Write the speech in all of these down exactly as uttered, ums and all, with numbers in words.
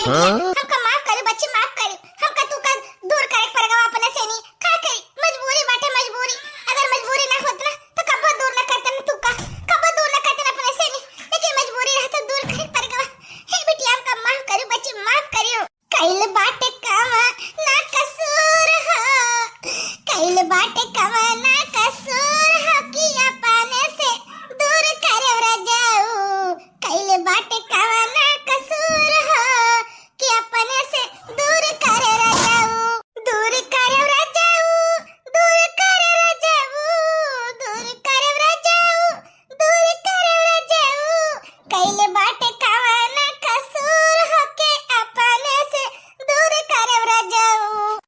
हाँ? हमका माफ करी बच्ची, माफ करी। हमका तू का दूर करे के पड़ गवा अपने से नी। का करी? मजबूरी बाटे, मजबूरी। अगर मजबूरी ना होत ना, तो कब्बो दूर ना करते ना तू का। कब्बो दूर ना करते ना अपने से नी। लेकिन मजबूरी रहे तो दूर करे के पड़ गवा। हे बिटिया, हमका माफ करी बच्ची, माफ करियो। कइल बाटे कवना कसूर हो, कइल बाटे कवना कसूर हो कि अपने से दूर करे रजाऊ। कइल बाटे कवना कसूर हो कि अपने से दूर करे रजाऊ, दूर करे रजाऊ, दूर करे रजाऊ, दूर करे रजाऊ, दूर करे रजाऊ। कइल बाटे कवना कसूर हो कि अपने से दूर करे रजाऊ।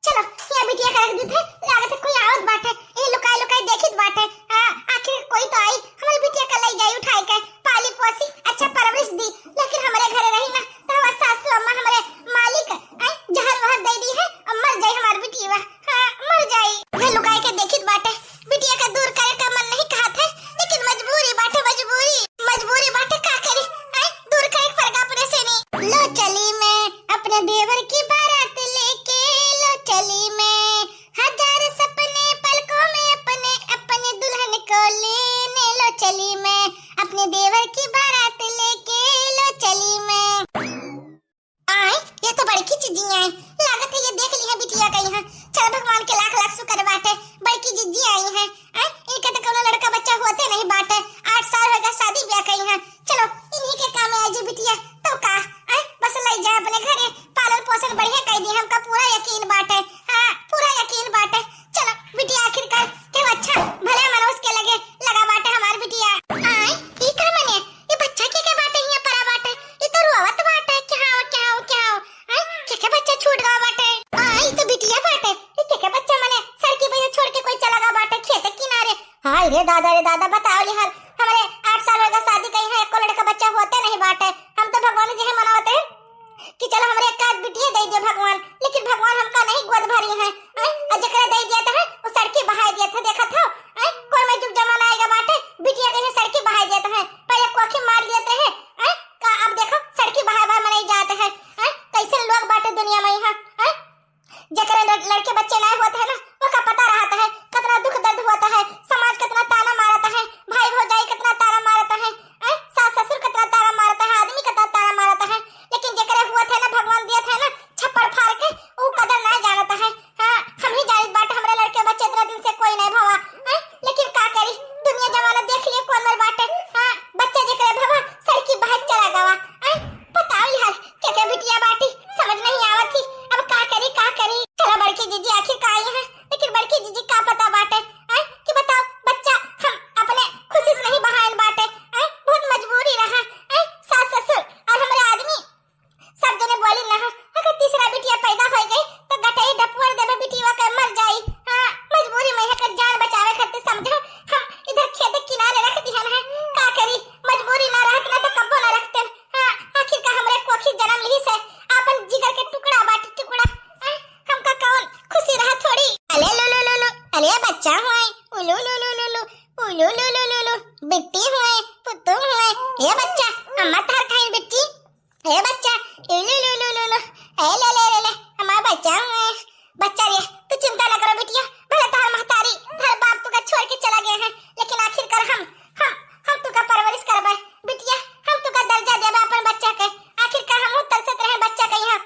चलो, या बिटिया का रख दीत है, लागत है कोई आवत बाटे, ये लुकाई लुकाई देखित बाटे। हाँ, आखिर कोई तो आई, हमारी बिटिया का लई जाई उठाई के, पाली पोसी, अच्छा परवरिश दी, लेकिन हमरे घरे रही ना, तो हमार सासू अम्मा हमरे मालिक, आय, जहर वहर दे दी है, अब मर जाई हमार बिटिया, हाँ, मर जाई। ये लुकाई के देखित बाटे, बिटिया का दूर करे का मन नहीं कहत है, लेकिन मजबूरी बाटे, मजबूरी, मजबूरी बाटे, का करी, आय, दूर करे के पड़ेगा अपने से नहीं। लो चली मैं अपने देवर की बारात लेके, लो चली मैं हजार सपने पलकों में अपने, अपने दुल्हन को लेने, लो चली मैं अपने देवर की बारात लेके, लो चली मैं। आय, ये तो बड़की जिज्जी आय, लागत है ये देख ली है बिटिया का यहाँ। चल भगवान के लाख लाख शुक्र बाटे, बड़की जिज्जी आई है। आय, इनके तो कोनो लड़का बच्चा होते नहीं बाटे, आठ साल होगा शादी ब्याह कई है। चलो, इन्हीं के काम में आई जी बिटिया, तो का, आय, बस लई जाए अपने घरे, पालन पोषण बढ़िया कई दी, हमका पूरा यकीन बाटे। हाँ, पूरा यकीन बाटे। चलो बिटिया, आखिरकार केहू अच्छा भला मनुष्य के लगे लगा बाटे हमार बिटिया। आय, ई का मने? ई बच्चा के के बाटे हियां परा बाटे? ई तो रोवत बाटे, क्या हो, क्या हो, क्या हो? आय, के के बच्चा छूट गवा बाटे? आय, ई तो बिटिया बाटे। ई के के बच्चा मने सड़की पे छोड़ के कोई चला गवा बाटे खेत किनारे? हाय रे दादा, रे दादा, बताओ लिहाल, हमरे आठ साल होगा शादी कई है, एको लड़का बच्चा होते नहीं बाटे। हम तो भगवान जी है मनावते हैं कि चलो हमरे एक आध बिटिया दे दे भगवान, लेकिन भगवान हमका नहीं गोद भरी है, हैं? और जकरा दे दिया था, वो सड़की बहाय दिया था, देखा था, हैं? कोई में जुग जमाना आएगा बाटे, बिटिया कहीं सड़की बहाय दिया था, पहले कोखी मार दिया था, हैं? का अब देखो सड़की बहाय बहाय मनाई जाते हैं, हैं? कैसे लोग बाटे दुनिया में यहाँ, हैं? जेकरे लड़-, लड़के बच्चे नाय होत है ना, ओका पता रहत है, कितना दुख दर्द होत है, समाज कितना ताना मारत है, भाई भौजाई कितना ताना मारत है, हैं? सास ससुर कितना ताना मारत है, आदमी कितना ताना मारत है, लेकिन जेकरे हुआ थे ना, भगवान दिया थे ना, छप्पड़ फाड़ के, ऊ कदर ना जानत है। हाँ, हम ही जानित बाटे, हमरे लड़के बच्चे इतना दिन से कोई नहीं भवा, हैं? लेकिन का करी, दुनिया जमाना देख लिए कौन मर बाटे। हाँ, बच्चा जेकरे भवा, सड़की बहाय चला गवा, हैं? बताओ यार, के के बिटिया बाटी, समझ नहीं आवत ही, अब का करी, का करी। चला बड़की जीजी आखिर का आई है, लेकिन बड़की जीजी का पता बाटे, हैं? कि बताओ, बच्चा हम अपने खुशी से नहीं बहायन बाटे, हैं? बहुत मजबूरी रहा, हैं? सास ससुर और हमरे आदमी सब जने बोली ना, अगर तीसरा बिटिया पैदा हो गई तो गटई डपुअर देबे, बिटिया के मर जाई। हाँ, मजबूरी में है, जान बचावे खातिर समझो, हम इधर खेत किनारे रख दिहन है। का करी, मजबूरी ना रहत ना तो कब्बो ना रखते। हाँ, आखिर का हमरे कोखी जन्म लिहिस है, आपन जिगर के टुकड़ा बाटी टुकड़ा। हाँ, हमका कौन खुशी रहा थोड़ी। अले लो लो लो लो, अले बच्चा हुआई, उलू लो लो लो लो, उलू लो लो लो लो, बिट्टी हुआई, पुत्तू हुआई, ए बच्चा, अम्मा तार खाई बिट्टी। ए बच्चा, ए ले ले ले ले ले, ए ले ले ले ले, हमार बच्चा हुए। बच्चा रे, तू चिंता न करो बिटिया, भले तोहर महतारी, तोहर बाप तुका छोड़ के चला गए हैं, लेकिन आखिरकार हम, हम, हम तुका परवरिश करबे बिटिया, हम तुका दर्जा देबे अपन बच्चा के। आखिरकार हम तरसत रहे बच्चा के यहाँ,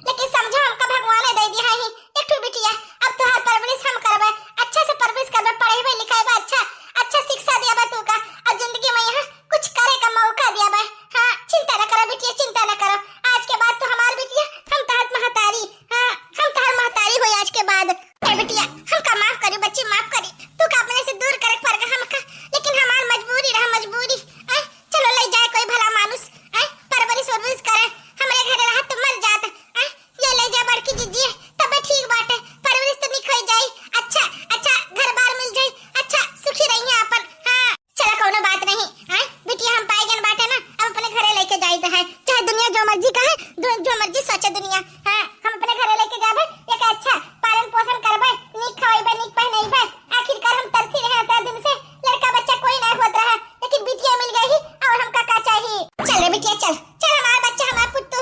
लेकिन समझो हमका भगवान दे दिया है एक ठो बिटिया, अब तोहर परवरिश हम करबे, अच्छा से परवरिश करबे, पढ़ेबे लिखेबे, अच्छा, अच्छा शिक्षा देबे तुका, और जिंदगी में यहाँ कुछ करे का मौका दिया बा। हाँ, चिंता न करो बिटिया, चिंता न करो। आज के बाद तू हमार बिटिया, हम तोहार महतारी। हाँ, हम तोहार महतारी होई आज के बाद। ए बिटिया, हमका माफ करी बच्ची, माफ करी। तू का अपने से दूर करे के पड़ गया हमका, लेकिन हमार मजबूरी रहा, मजबूरी। आय, चलो ले जाए कोई भला मानुष, आय, परवरिश वरवरिश करे, हमरे घरे रहा तो मर जात। आय, ये ले जा बड़की जीजी, तबे ठीक बाटे, परवरिश तो निक हो जाई, अच्छा, अच्छा घर बार मिल जाई, अच्छा सुखी रही अपन। हाँ। चला, कौनो बात नहीं। हाँ, बिटिया हम पाए गन बाटे ना, अब अपने घरे लेके जाइत है। चाहे दुनिया जो मर्जी कहे, दु-, जो मर्जी सोचे दुनिया। हाँ, हम अपने घरे लेके जाबे, एक अच्छा पालन पोषण करबे, नीक खवाइबे, नीक पहनाइबे। आखिरकार हम तरसी रहे इतना दिन से, लड़का बच्चा कोई ना होत रहा, लेकिन बिटिया मिल गई और हमका का चाहिए। चल रे बिटिया, चल, चल, हमार बच्चा, हमार पुत्तू।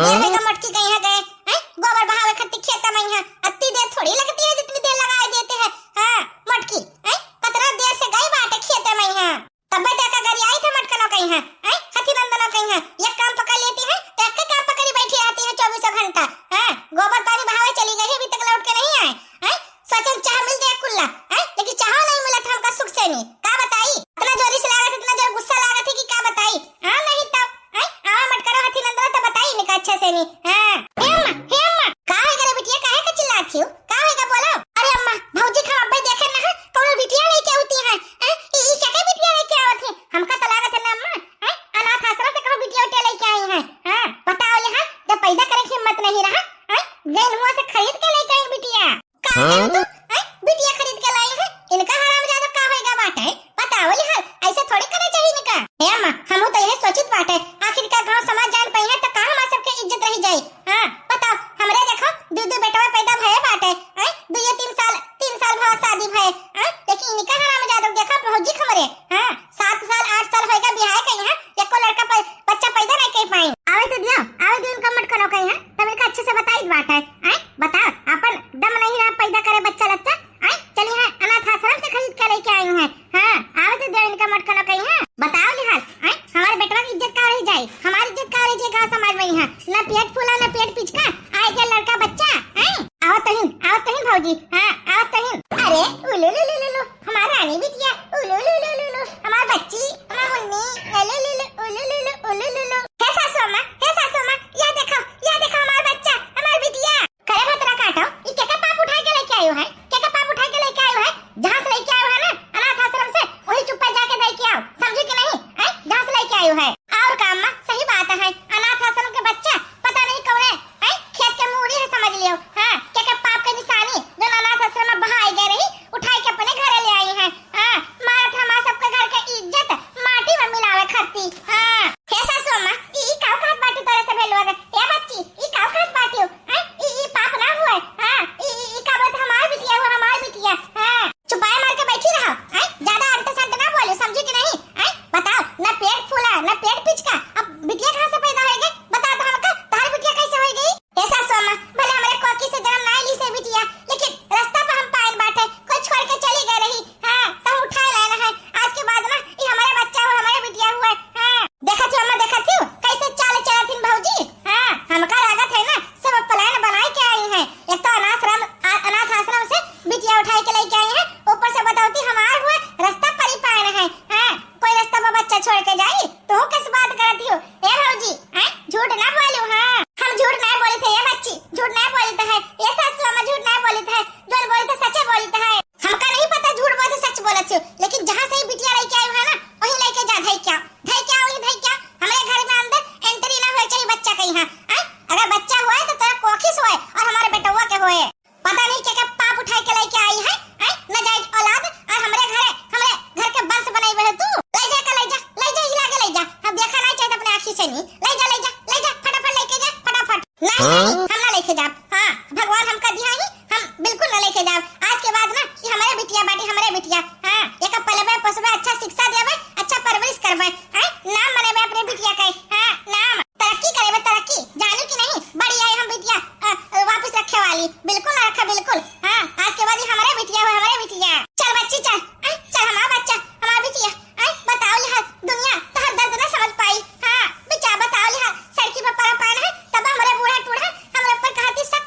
देर होइगा मोटकी कइहाँ गए, हैं? गोबर बहावे खातिर खेते मइहाँ। अत्ती देर थोड़ी लगती है जितनी देर लगाए देते हैं। हाँ, मोटकी, हैं? कतना देर से गई बाटे खेते मइहाँ। तब्बे तो एका गरियाई थे मटकनो कइहाँ, हैं? हथी नंदनो कइहाँ। एक काम पकड़ लेती है, तो एक काम पकड़ी बैठी रहती है चौबीसों घंटा। हाँ, गोबर पानी बहावे चली गई, अभी तक लौट के नहीं आए, हैं? सोचन चाह मिल जाए कुल्ला, हैं? लेकिन चाहो नहीं मिलत हमका सुख से नहीं। का बताई? इतना जोरी से लागत, इतना जोर गुस्सा लागत है कि का बताई? हाँ, नहीं तो, हैं? आवा मटकरो हथी नंदनो तो बताई इनका अच्छे से नहीं। हाँ। हे अम्मा, हे अम्मा, का होइगा रे बिटिया, काहे का चिल्लात हियो? का होइगा बोलो? अरे अम्मा, भौजी का अब्बे देखे ना, कौनो बिटिया लेके आवती है, हैं? ई, ई क्या, क्या बिटिया लेके आवत है? हमका तो लागत है ना अम्मा, हैं? अनाथ आश्रम से कहूँ बिटिया उटिया लेके आई है। हाँ, बताओ ले, हाँ, जब पैदा करे की हिम्मत नहीं रहा, हैं? गैन हुआ से खरीद के लेके आई बिटिया। का हाँ? कहे तू? हैं? बिटिया खरीद के लाई है? इनका हरामजादा का होइगा बाटे? बताओ ले, हाँ, ऐसे थोड़ी करे चाहिए इनका। हे अम्मा, हमहू तो यही सोचित बाटे, आखिर का गाँव समाज जान पाई है तो का हमार सबके इज्जत रही जाई? हाँ, बताओ, हमरे देखो, दू दू बेटवा पैदा भये बाटे, हैं? दुइये तीन साल, तीन साल भवा शादी भये, हैं? लेकिन इनका हरामजादा देखो, भौजी हमरे, हाँ, सात साल, आठ साल होइगा बियाह कइहाँ, एको लड़का प-, बच्चा पैदा नहीं कर पाई। आवे तो दियो, आवे दियो इनका मटकनो कइहाँ, तब इनका अच्छे से बताई बात है, हैं? बताओ, अपन दम नहीं रहा पैदा करे बच्चा लच्चा, हैं? चली हाँ, अनाथ आश्रम से खरीद के लेके आई हैं। हाँ, आवे तो दियो इनका मटकनो कइहाँ। बताओ ले हाल, हैं? हमारे बेटवा की इज्जत का रही जाए, हमारी इज्जत का रही जाए गाँव समाज मइहाँ। न पेट फूला, न पेट पिचका, आए गया लड़का बच्चा, हैं? आवत तहिन, आवत तहिन भौजी, हाँ, आवत तहिन। अरे, उलु लु लु लु लु, हमार रानी बिटिया, उलु लु लु लु लु, हमार बच्ची, हमार मुन्नी, उलु लु लु, उलु लु लु, उलु लु लु। हे सासू अम्मा, हे सासू अम्मा, यह देखो, यह देखो हमार बच्चा, हमार बिटिया। करे भतरा काटो, ई केकर पाप उठाए के लेके आयो है? केकर पाप उठाए के लेके आयो है? जहाँ से लेके आयो है ना, अनाथ आश्रम से, वही चुप्पा जाके दे के आओ, समझी कि नहीं? हैं? जहाँ से लेके आयो है। और का अम्मा, सही बात है, अनाथ आश्रम के बच्चा पता नहीं कौने, हैं? खेत के मूड़ी है समझ लियो। हाँ, केकर पाप के निशानी, जो अनाथ आश्रम में बहाई गए रही, उठाए के अपने घरे ले आई है। हाँ, मारत हमार सबके घर के इज्जत माटी में मिलावे खाती। हाँ, हे सासू अम्मा, ई, ई काऊ कहत बाटी तोरे से भेलुआ के? ए बच्ची, ई काऊ कहत बाटी हो? हैं? ई, ई पाप ना हुए। हाँ, ई, ई, ई का बात हमार बिटिया हुआ, हमार बिटिया। हाँ, चुपाए मार के बैठी रहो। हैं? ज्यादा अंट संट ना बोलो, समझी कि नहीं? हैं? बताओ, ना पेट फूला, ना पेट पिचका, अब बिटिया कहाँ से पैदा होएगी? बता दो हमका, तोहर बिटिया कैसे होएगी? ए सासू अम्मा, भले हमरे कोखी से जन्म ना ली से बिटिया, लेकिन रास्ता पे हम पाइन बाटे, कोई छोड़ के चली गई रही, हाँ, तो हम उठाए लाए ना है। आज के बाद ना ये हमारा बच्चा हो, हमारा बिटिया हुआ, हाँ। देखत हो अम्मा, देखत हो, कैसे चाल चलत हिन भौजी, हाँ, हमका लागत है ना, सब plan बनाए के आई हैं। एक तो अनाथ आश्रम, आ-, अनाथ आश्रम से बिटिया उठाए के लेके आई हैं, ऊपर से बतौती हमार हुआ, रास्ता परी पाए ना है, हाँ। कोई रास्ता में बच्चा छोड़ के जाई? तू किस बात करत हो? ए भौजी, हैं? झूठ ना बोलू, हाँ? हम झूठ ना बोलत है, ए बच्ची, झूठ ना बोलत है, ए सासू अम्मा झूठ ना बोलत है, जोन बोलत है सचे बोलत है। हमका नहीं पता झूठ बोलत है, सच बोलत हो, लेकिन जहाँ से ही बिटिया लेके आयो है ना, वहीं लेके जा, धई क्या, धई क्या, वहीं धई क्या। हमारे घर में अंदर entry ना होए चाहिए बच्चा कहीं, हाँ? हैं? अगर बच्चा हुआ है तो तेरा कोखिस होए और हमारे बेटवा के होए। पता नहीं क्या क्या पाप उठाए के लेके आई है, हैं? नाजायज औलाद, और हमरे घरे, हमरे घर के वंश बनाई हुए है तू। ले जा के ले जा, ले जा, हिला के ले जा। हम देखा नहीं चाहिए अपने आँखी से नहीं। ले जा, ले जा, ले जा, फटाफट लेके जा, फटाफट। नहीं, हाँ? नहीं, हम ना लेके जाब। हाँ, भगवान हमका दिया ही, हम बिल्कुल ना लेके जाब। आज के बाद ना, ये हमारे बिटिया बाटी, हमारे बिटिया। हाँ, एका पलबे, पोसबे, अच्छा शिक्षा देबे, अच्छा परवरिश करबे, हैं? नाम बनेबे अपने बिटिया के, हाँ, नाम। तरक्की करेबे, तरक्की। जानू कि नहीं, बड़ी आई हम बिटिया, अ, अ, वापस रखे वाली। बिल्कुल ना रखा, बिल्कुल। हाँ, आज के बाद ये हमारे बिटिया हो, हमारे बिटिया। चल बच्ची, चल, अ, चल हमारा बच्चा, हमारा बिटिया। अ, बताओ ले हाल, दुनिया तोहर दर्द ना समझ पाई। हाँ, बिचा बताओ ले हाल, सड़की पर परा पान है, तब हमारे बूढ़ा टूढ़ा हमारे ऊपर कहती शक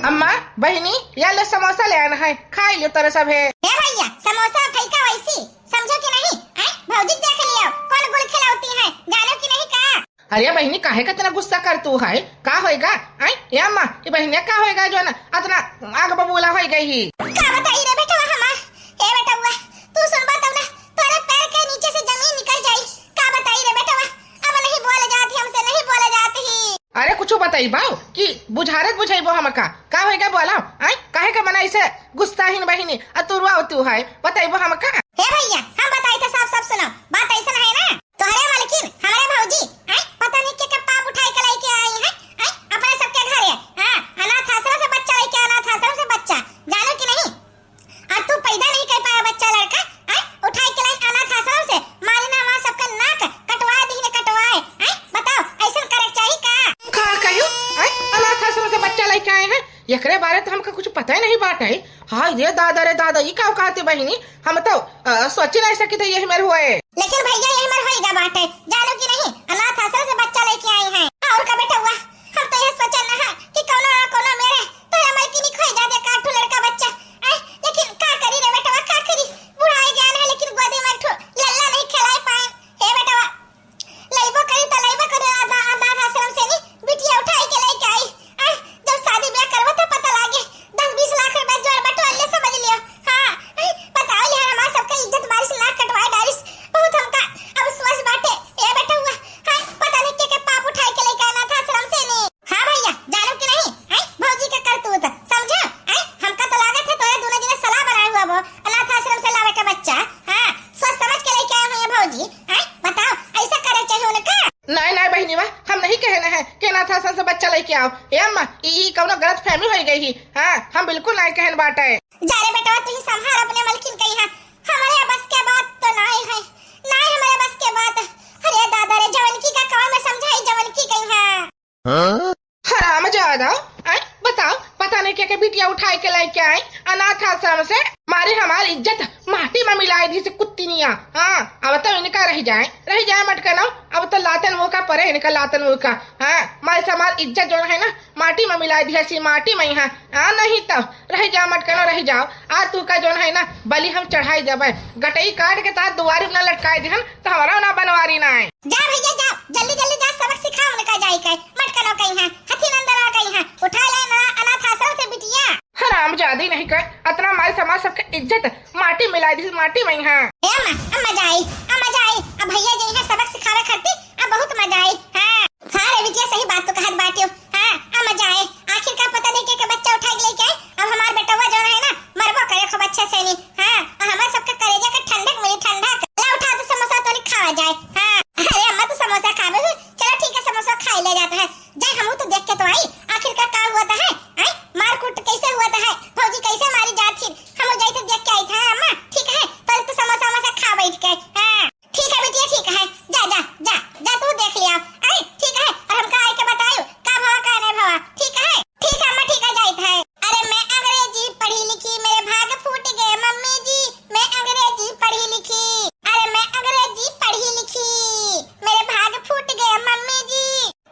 अम्मा, बहिनी, या लो समोसा ले आना है, खाई लियो तोरे सभे। हे भैया, समोसा फेंका वैसी, समझो कि नहीं? आय, भौजी देख लियो, कौन गुल खिलावती है, जानो कि नहीं का? अरे बहिनी, काहे का इतना गुस्सा कर तू है? का होएगा? आय, ए अम्मा, ये बहिनिया का होएगा जो ना अतना आग बबूला होई गई ही? का बताई रे बेटवा हमार? ए बेटवा, तू सुनबा तब ना, तोरे पैर के नीचे से जमीन निकल जाई। का बताई रे बेटवा, अब नहीं बोल जात ही हमसे, नहीं बोल जात ही। अरे कुछ बताई बाऊ कि बुझारत बुझाई बो हमका? का होएगा बोला? आय, काहे का मना इसे गुस्सा ही न बहिनी, अतुरुआ तू है, बताई बो हमका? हे भैया, हम बताई थे साफ साफ सुनो, बात ऐसा है ना, तोहरे मलकिन, हमरे भौजी, आय, पता नहीं के, के पाप उठाई के लेके आई है, आय, अपने सबके घरे, हाँ, अनाथ आश्रम से बच्चा लेके, अनाथ आश्रम से बच्चा, जानो कि नहीं? और तू पैदा नहीं कर पाया बच्चा लड़का, आय, उठाई के लाई अनाथ आश्रम से, मारे ना हमार सबका नाक कटवा दी ने कटवाए, आय, बताओ, ऐसन करे के चाही का? का कहियो, आय, अनाथ आश्रम से बच्चा लेके आए हैं, एकरे बारे तो हमका कुछ पता ही नहीं बाटे। हाय रे दादा रे दादा, ई का कहते बहिनी, हम तो, अ, सोची नहीं सकी थे यही मेरे हुए। लेकिन भैया, यही मेरे होइगा बाटे, जानो कि नहीं, अनाथ आश्रम से बच्चा लेके आई हैं। और का बेटा हुआ, हम तो ये सोचा ना है कि कोनो ना कोनो मेरे तो ये मलकिनी खोई जा दे काठू लड़का बच्चा। आय, लेकिन का करी रे बेटवा, का करी, बुढ़ाई गया है, लेकिन गोदी में ठू लल्ला नहीं खिलाई पाए। हे बेटवा, लइबो करी त लइबो करी, अनाथ, अनाथ आश्रम से नी, बिटिया उठाई के लेके आई। आ, जब शादी ब्याह करबो त पता लागे, दस बीस लाख रुपया जोड़ बटोर ले, समझ लियो। हाँ, आ, बताओ यार, हमार सबका इज्जत बारिश नाक कटवाए डारिस, बहुत हमका अफसोस बाटे। ए बेटा हुआ, हाँ, पता नहीं के, के पाप उठाई के लेके अनाथ आश्रम से नी। हाँ भैया, जानू कि नहीं, हैं? भौजी के करतूत, समझो, हैं? हमका तो लागत है तोरे दोनों जने सलाह बनाए हुआ वो अनाथ आश्रम से लावे के बच्चा। हाँ, सोच समझ के लेके आए हुए हैं भौजी, हैं? बताओ, ऐसा करे चाहिए उनका? नहीं, नहीं बहिनी बा, हम नहीं कहने हैं कि अनाथ आश्रम से बच्चा लेके आओ। ए अम्मा, ई, ई कौनो गलत फहमी हो गई ही। हाँ, हम बिल्कुल नहीं कहन बाटे। जा रे बेटवा, तू ही संभाल अपने मलकिन के यहाँ। हमारे बस के बात तो नहीं है, नहीं हमारे बस के बात। अरे दादा रे, जवनकी का कवा में समझाई, जवनकी के यहाँ। हाँ? हरामजादा, आय, बताओ, पता नहीं क्या, क्या बिटिया उठाए के लेके आए अनाथ आश्रम से, मारे हमार इज्जत माटी में मिलाए दी से कुत्ती निया। हाँ, अब तो इनका रह जाए, रह जाए मटकनो, अब तो लातन मुँह का परे इनका लातन मुँह का। हाँ, मारे से हमार इज्जत जो है ना, माटी में मिलाए दी सी, माटी में। हाँ, हाँ, नहीं तो रह जाओ मटकनो, रह जाओ। आज तू का जो है ना, बलि हम चढ़ाई देबे, गटई काट के तार दुआरी में ना लटकाए दिहन, तो हमारा ना बनवारी ना है। जा भैया जा, जल्दी जल्दी जा, सबक सिखा उनका जाई के, मटकनो कहीं है, हथी नंदना कहीं है, उठा ले ना अनाथ आश्रम से बिटिया। हरामजादी नहीं कर, अतना मारे समाज सबके इज्जत माटी मिला दी, माटी में है। ए अम्मा, अम्मा जाई, अम्मा जाई, अब भैया जी है सबक सिखावे खातिर, अब बहुत मजा आई। हाँ, हाँ रे बिटिया, सही बात तो कहत बाटियो। हाँ, अब मजा आए, आखिर का पता नहीं के, के बच्चा उठा के लेके आए, अब हमार बेटवा जो है ना, मरबो करे खूब अच्छे से नहीं। हाँ, और हमार सबके करेजा के ठंडक मिली, ठंडक। ला उठा तो समोसा तो खावा जाए। हाँ, अरे अम्मा, तू समोसा खावे हो? चलो ठीक है, समोसा खाई ले जाता है। जाए, हमहू तो देख के तो आई, आखिर का, का हुआ था है? आए, मारकूट कैसे हुआ था है? भौजी कैसे मारी जात थी? हमहू जाई तो देख के आई था, अम्मा, ठीक है? पहले तू समोसा वमोसा खा बैठ के। हाँ, ठीक है बिटिया, ठीक है, जा, जा, जा, जा, तू देख लिया। अरे, ठीक है, और हमका आए के बतायो, का भवा, का नहीं भवा, ठीक है? ठीक है अम्मा, ठीक है, जाइत है। अरे मैं अंग्रेजी पढ़ी लिखी, मेरे भाग फूट गए मम्मी जी, मैं अंग्रेजी पढ़ी लिखी। अरे मैं अंग्रेजी पढ़ी लिखी, मेरे भाग फूट गए मम्मी जी।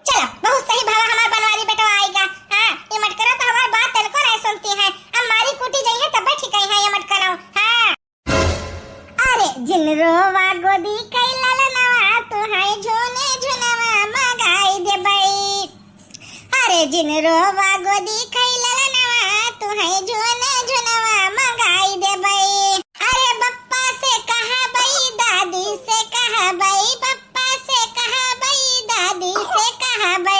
चलो, बहुत सही भावा, हमार बनवारी बेटवा आएगा। हाँ, ये मटकरा तो हमार बात तनको नहीं सुनती है। अब मारी कूटी जाई है तब ठीक है ये मटकरा। हाँ। अरे जिन रोवा गोदी कई ललनवा, तुहाई झूने झुनवा मगाई देबई। अरे जिन रोवा गोदी कई ललनवा, तुहाई झूने झुनवा मगाई देबई। अरे बप्पा से कहबई, दादी से कहबई, बप्पा से कहबई, दादी से कहबई।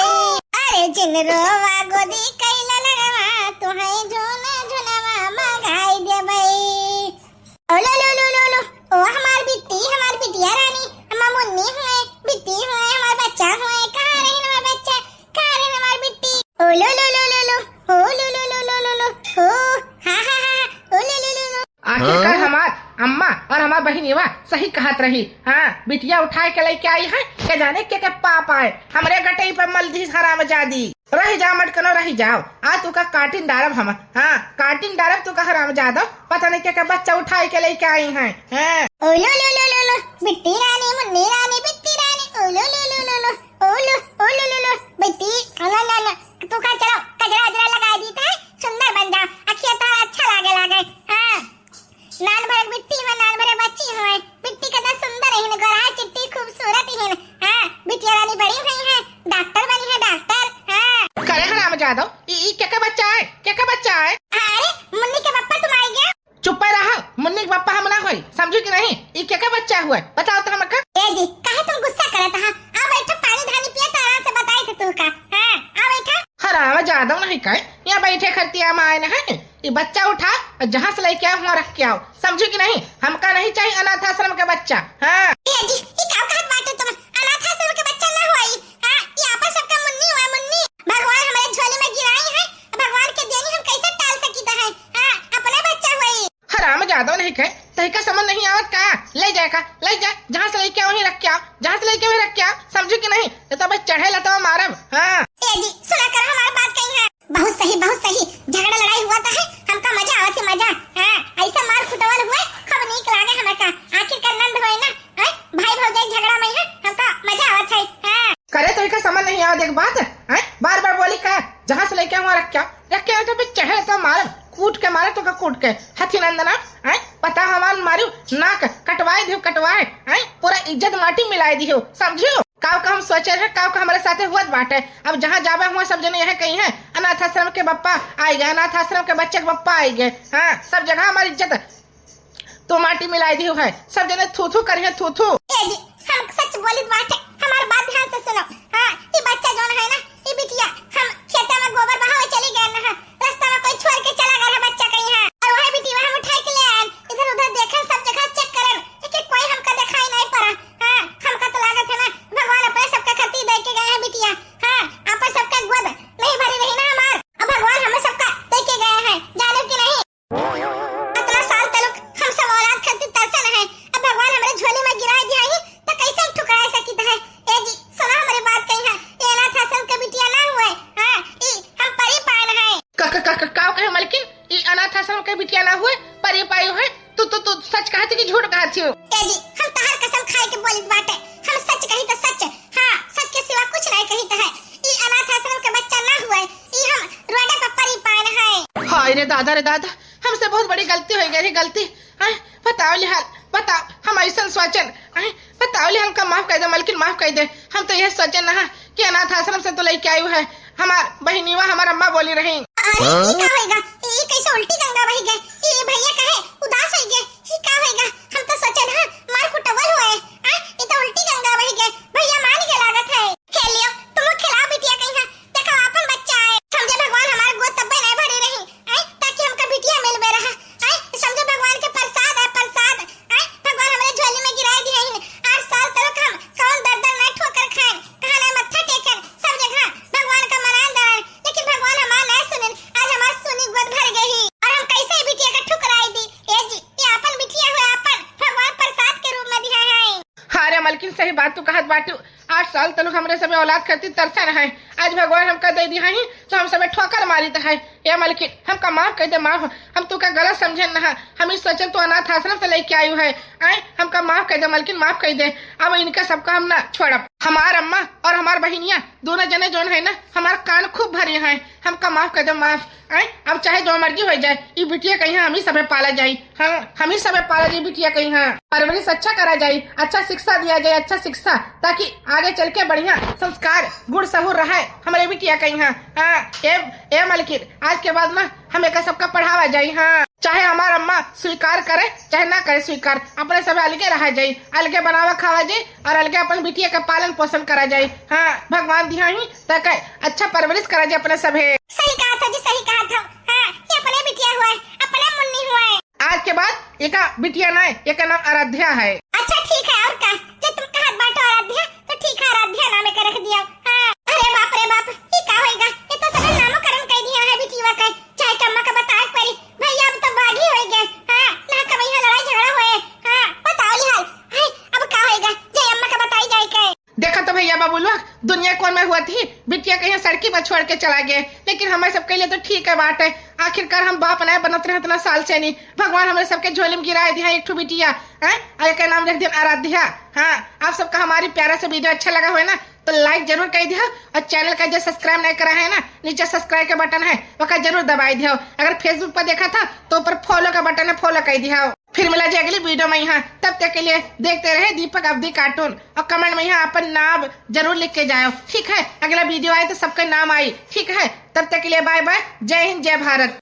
अरे जिन रोवा गोदी कई ललनवा, तुहाई झूने झुनवा मगाई देबई। ओ लो लो लो लो लो, ओ हमार बिट्टी, हमार बिटिया रानी, हमार मुन्नी हुए, बिट्टी हुए, हमार बच्चा हुए, कहाँ रहे हमार बच्चा, कहाँ रहे हमार बिट्टी? ओ लो लो लो लो लो, ओ लो लो लो लो लो लो, ओ, हा हा हा, ओ लो लो लो लो। आखिरकार हाँ? हमार अम्मा और हमार बहिनिया सही कहत रही। हाँ, बिटिया उठाए के लेके आई है, के जाने के, के पाप आए, हमरे गटई पे मल दी हरामजादी। रहि जा मटकनो, रहि जाओ। आ तू का काटिन डारब हम। हाँ, काटिन डारब तू का हरामजादो। पता नहीं के, के बच्चा उठाई के लेके आई हैं। हैं? ओ लो लो लो लो लो, बिट्टी रानी, मुन्नी रानी, बिट्टी रानी, ओ लो लो लो लो लो, ओ लो, ओ लो लो लो, बिट्टी, आ ना ना ना, तू का चलो, कजरा अजरा लगा दी था, ए, केका बच्चा है? अरे, मुन्नी के पप्पा तुम आइगे? चुप्पे रहा, मुन्नी के पप्पा हम ना होई, समझू कि नहीं? ई केका बच्चा हुआ है? बताओ तो हमका। ए जी, काहे तुम गुस्सा करत हा? आ बैठा, पानी धानी पिया, तो आराम से बताई थे तुमका। हाँ, आ बैठा। हराम जादव नहीं कहे, यहाँ बैठे खरतिया में आए न है। ई बच्चा उठा और जहाँ से लेके आओ, वहाँ रख के आओ, समझू कि नहीं? हमका नहीं चाहिए अनाथ आश्रम के बच्चा। हाँ। ए जी, ई का कहत बाटे तुम? अनाथ आश्रम के बच्चा ना होई। हाँ, ई आपन सबका मुन्नी हुआ, मुन्नी। भगवान हमारे झोली में गिराई है, भगवान के देनी हम कैसे टाल सकीत है? हाँ, अपना बच्चा हुई। हराम जादव नहीं कहे, तहिका समझ नहीं आवत का? ले जाए का, ले जाए, जहाँ से लेके आओ वहीं रख के आओ, जहाँ से लेके वहीं रख के आओ, समझू कि नहीं? ये तो बस चढ़े लतवा मारब। हाँ। ए जी, सुना कर हमार बात कही है। बहुत सही, बहुत सही। झगड़ा लड़ाई हुआ तो है, हमका मजा आवत है, मजा। हाँ, ऐसा मार कुटवल हुए, खूब नीक लागे हमका। आखिरकार नंद होए ना, हैं? भाई भौजाई झगड़ा में है, हमका मजा आवत है। हाँ। करे तो इका समझ नहीं आवत एक बात, हैं? बार बार बोली का, जहाँ से लेके हुआ रख क्या, रख क्या, तो फिर चढ़े तो मारब, कूट के मारब, तो का कूट के, हथी नंदना, हैं? पता हमार मारू, नाक कटवाए दियो, कटवाए, हैं? पूरा इज्जत माटी मिलाए दियो, समझियो? काव का हम सोचे हैं, काव का हमारे साथे हुआ बाटे। अब जहाँ जाबे हुआ सब जने यह कही है, अनाथ आश्रम के बप्पा आए गए, अनाथ आश्रम के बच्चे के बप्पा आए गए। हाँ, सब जगह हमारी इज्जत तो माटी मिलाई दी है, सब जने थू थू करिए, थू थू। ए जी, हम सच बोलित बाटे, हमार बात ध्यान से सुनो। हाँ, ई बच्चा जौन है ना, ई बिटिया, हम खेते में गोबर बहावे चली गए ना, रास्ता में कोई छोड़ के चला गया है बच्चा कहीं है, और वही बिटिया हम उठा के ले आए, इधर उधर देखे, सब जगह चेक करे, लेकिन कोई हमका दिखाई नहीं पड़ा। हाँ, हमका तो लागत है ना, भगवान अपने सबका खातिर दे के गए हैं बिटिया। हाँ, आपन सबका गोद नहीं भरी रही ना हमार, अब भगवान हमें सबका दे के गए हैं, जानो कि नहीं? इतना साल तलक हम सब औलाद खातिर तरसन है, अब भगवान हमरे झोली में गिराए दिया ही, तो कैसे हम ठुकराए सकित है? ए जी, सुना हमारी बात कही है, ये अनाथ आश्रम के बिटिया ना हुए, हाँ, ई हम परी पान है। का, का, का, का, का कहे मलकिन? ई अनाथ आश्रम के बिटिया ना हुए, परी पाई है। तू, तू, तू सच कहत है कि झूठ कहत हो? ए जी, हम तहार कसम खाए के बोलित बाटे, हम सच कही तो सच, हाँ, सच के सिवा कुछ नहीं कही तो है। ई अनाथ आश्रम के बच्चा ना हुए, ई हम रोडे पर परी पान है। हाय रे दादा, रे दादा, हमसे बहुत बड़ी गलती हो गई रे, गलती। हैं? बताओ लिहाल, बताओ, हम ऐसन सोचन, हैं? बताओ लिहाल, हमका माफ कर दे मलकिन, माफ कर दे। हम तो यह सोचन ना कि अनाथ आश्रम से तो लेके आयु है, हमार बहिनीवा, हमार अम्मा बोली रही। अरे, ई का होइगा? ई कैसे उल्टी गंगा बही गए? ई भैया कहे उदास होई गए। ई का होइगा? हम तो सोचन हा मार कुटवल हुए। आ, ई तो उल्टी गंगा बही गए। भैया मान के लागत है। खेलियो, तुम खिलाओ बिटिया कहीं है। देखो, आपन बच्चा है। समझे भगवान हमार गोद तब्बे नहीं भरी रही। आय, ताकि हमका बिटिया मिलबे रहा। आय, समझे भगवान के प्रसाद है, प्रसाद। आय, भगवान हमरे झोली में गिराए दिए हैं। आठ साल तलक हम कौन दर दर नहीं ठोकर खाएन, कहाँ नहीं मत्था टेकेन, सब जगह भगवान का मनान दे। लेकिन भगवान हमार नहीं सुनिन, आज हमार सुनी गोद भर गई। और हम कैसे बिटिया का ठुकराई दी? ए जी, ये आपन बिटिया हुए, आपन भगवान प्रसाद के रूप में दिया है। हाँ रे मलकिन, सही बात तू कहत बाटू। आठ साल तलक हमरे सबे औलाद खातिर तरसन है, आज भगवान हमका दे दिया ही तो हम सबे ठोकर मारित है। ए मलकिन, हमका माफ कर दे, माफ। हम तू का गलत समझे ना, हम ही सोचे तू अनाथ आश्रम से लेके आयु है। आए, हमका माफ कर दे मलकिन, माफ कर दे। अब इनका सबका हम ना छोड़ब। हमार अम्मा और हमार बहिनिया दोनों जने जौन है ना, हमार कान खूब भरे हैं। हमका माफ कर दे, माफ। आए, अब चाहे जो मर्जी हो जाए, ई बिटिया कहीं हम ही सबे पाला जाई। हाँ, हम ही सबे पाला जाई बिटिया कहीं। हाँ, परवरिश अच्छा करा जाई, अच्छा शिक्षा दिया जाए, अच्छा शिक्षा, ताकि आगे चल के बढ़िया संस्कार, गुण सहूर रहे हमरे बिटिया कहीं। हाँ, हाँ, ए, ए मलकिन, आज के बाद ना हम एका सबका पढ़ावा जाई। हाँ, चाहे हमार अम्मा स्वीकार करे, चाहे ना करे स्वीकार, अपने सबे अलगे रहा जाई, अलगे बनावा खावा जाई और अलगे अपन बिटिया का पालन पोषण करा जाई। हाँ, भगवान दिया ही ताकि अच्छा परवरिश करा जाए अपने सभे। सही कहा था जी, सही कहा था। हाँ, ये अपने बिटिया हुआ है, अपने मुन्नी हुआ है। आज के बाद एका बिटिया ना है, एका नाम आराध्या है। अच्छा ठीक है, और का? जब तुम कहत बाटो आराध्या, तो ठीक है, आराध्या नाम एका रख दिया। हाँ। अरे बाप रे बाप, ये का होएगा? ये तो सगल नामकरण कर दिया है बिटिया का। चाहे कम्मा का बताए परी, भैया अब तो बागी हो गए। हाँ, ना कमैया लड़ाई झगड़ा हुए। हाँ, बताओ लिहाल। हाय, अब का होएगा? जय अम्मा का बताई जाए के। देखा तो भैया बाबू लोग, दुनिया कौन में हुआ थी, बिटिया कहीं सड़की पर छोड़ के चला गए, लेकिन हमारे सबके लिए तो ठीक है बात है। आखिरकार हम बाप नहीं बनत रहे इतना साल से नहीं, भगवान हमारे सबके झोली में गिराए दिया एक ठो बिटिया, हैं? और एक नाम रख दिया आराध्या। हाँ, आप सबका हमारी प्यारा सा वीडियो अच्छा लगा हुआ है ना, तो लाइक जरूर कर दिया और चैनल का जो सब्सक्राइब नहीं करा है ना, नीचे सब्सक्राइब का बटन है, वका जरूर दबाई दिया। अगर Facebook पर देखा था तो ऊपर फॉलो का बटन है, फॉलो कर दिया। फिर मिला जाए अगली वीडियो में यहाँ। तब तक के लिए देखते रहे दीपक अवधी कार्टून और कमेंट में यहाँ अपन नाम जरूर लिख के जाओ, ठीक है? अगला वीडियो आए तो सबका नाम आई, ठीक है? तब तक के लिए बाय बाय, जय हिंद, जय भारत।